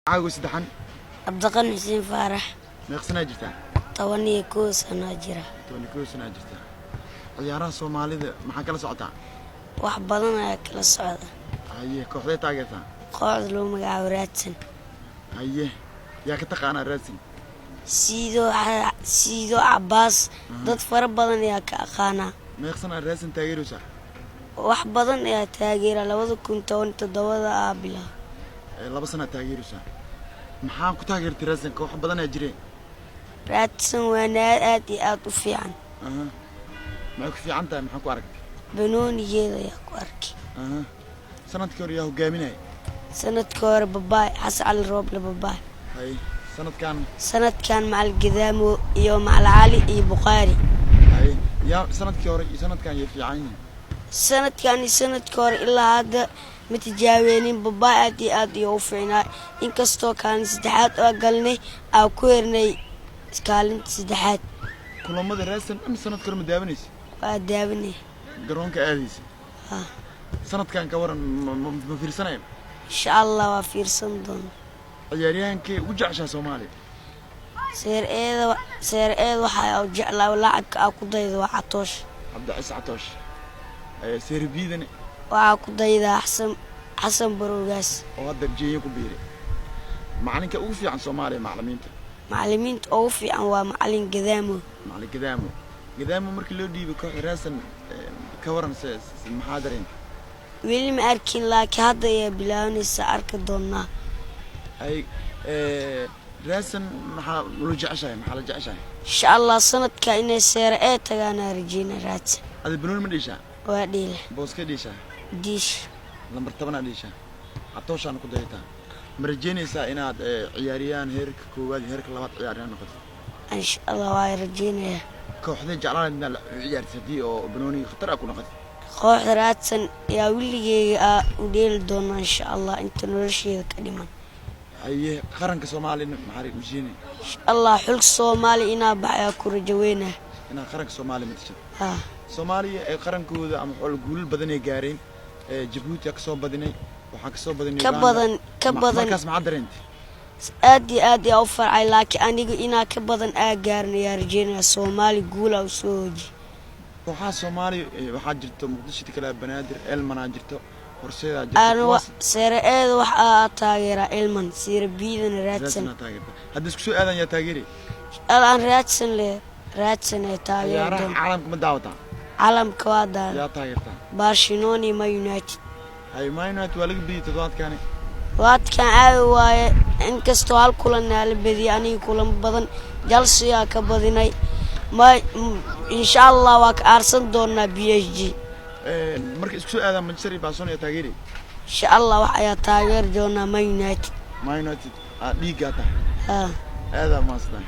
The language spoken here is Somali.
Caago saddexan? Cabdiqani Xuseen Faarax. Meeq sanaa jirtaa? 11 sanaa jira. 11 sanaa jirtaa. Ciyaaraha Soomaalida maxaa kala socotaa? Wax badan ayaa kala socda. Haye, kooxdee taageertaa? Kooxda loo magacaabo Raadsan. Haye, yaa ka taqaanaa Raadsan? Siido, Siido Cabaas, dad fara badan ayaa ka aqaanaa. Meeq sanaa Raadsan taageeraysaa? Wax badan ayaa taageera, 2017-da aa bilaab. 2 sanaa taageeraysaa. Maxaa ku taageertay Raadsan? Koox badanaa jireen. Raadsan waa naad aad iyo aad u fiican. Aha, maxay ku fiican tahay? Maxaa ku aragtay? Banoonigeeda ayaa ku arkay. Aha, sanadkii hore yaa hogaaminaya? Sanadka hore Babaay, Xasan Cali Rooble Babaay. Haye, sanadkan? Sanadkan Macal Gadaamo iyo Macal Cali iyo Bukhaari. Haye, yaa sanadkii hore iyo sanadkan yay fiican yihiin? Sanadkan iyo sanadka hore ilaa hadda ma tijaabeenin. Babaay aad iyo aad iyo u fiicnaa, inkastoo kaalin saddexaad oo galnay aa ku hernay kaalinta saddexaad. Kulamada Raadsan dhan sanadka hore ma daawanaysa? Waa daawanay. Garoonka aadaysa? Ha. Sanadkan ka waran, ma fiirsanaya? Insha Allah waa fiirsan doona. Ciyaaryahankee ugu jeceshaa Soomaaliya? Seer eeda, seer eeda waxaa u jeclaa lacabka aa ku dayda waa Catoosh. Cabdiciise Catoosh. Serie B-dani? Waxaa ku daydaa Xasan, Xasan Baroogaas. Oo hadda Jenya ku biiray. Macalinka ugu fiican Soomaaliya, macalimiinta? Macalimiinta ugu fiican waa Macalin Gadaamo. Macalin Gadaamo. Gadaamo markii loo dhiibay kooxda Raadsan, ka waran, se maxaa dareentay? Weli ma arkin, laakiin hadda ayaa bilaabanaysa, arki doonaa. Ay, Raadsan maxaa ula jeceshahay? Maxaa la jeceshahay? Insha Allah sanadka inay seere ee tagaanaa rajeyna Raadsan. Ada banooni ma dhiishaa? Waa dhiila. Booskee dhiishaa? Diish. Lambar 10-aa dhiishaa. Catooshaana ku dayataa. Ma rajeynaysaa inaad ciyaariyaan heerka koowaad iyo heerka labaad ciyaariyaan noqoto? Insha Allah waa rajeynayaa. Kooxdee jeclaan inaad u ciyaartid haddii oo banooniga khatar ah ku noqotid? Kooxda Raadsan ayaa weligeyga aa u dheeli doonaa, insha Allah, inta nolosheeda ka dhiman. Haye, qaranka Soomaaliyana maxaa rajeynaya? Insha Allah xulka Soomaaliya inaa baxayaa ku rajaweynaa. Inaad qaranka Soomaaliya matashad? Ha. Soomaaliya ee qarankooda ama xoolo guulal badan ay gaareen. Jabuuti aa kasoo badinay, waxaa kasoo badinay Ka Uganda. badan, ka badan. Markaas maxaa dareentay? Aad iyo aad ayaa u farcay, laakiin aniga inaa ka badan aa gaarna ayaa rajeynaya. Soomaali guula u soo hoji. Kooxaha Soomaaliya, waxaa jirto Muqdisho kale, Banaadir, Elmanaa jirto, Horseedaa jirto. Ana Kuwaas seere eeda waxaa taageeraa Elman, seere biidana Raadsan. Raadsanaa taageerta. Hadda isku soo aadan, yaa taageeri? Aan Raadsan le, Raadsan ee taageeri Ciyaaraha doona. caalamka ma daawataa? Caalamka waa daada. Yaa taageertaa? Barcelona iyo Man United. Hay, Man United waa laga bidiyay toddobaadkani. Waadkan aadi waaye, inkastoo hal kulan naa la bediyay, aniga kulan badan Chelsea aa ka badinay. Ma insha Allah waa ka aarsan doonaa PSG. Marka isku soo aadaan Manchester iyo Barcelona, yaa taageeri? Insha Allah wax ayaa taageeri doonaa Man United. Man United aa dhiiggaa tahay. Ha. Aadaa mahadsantahay.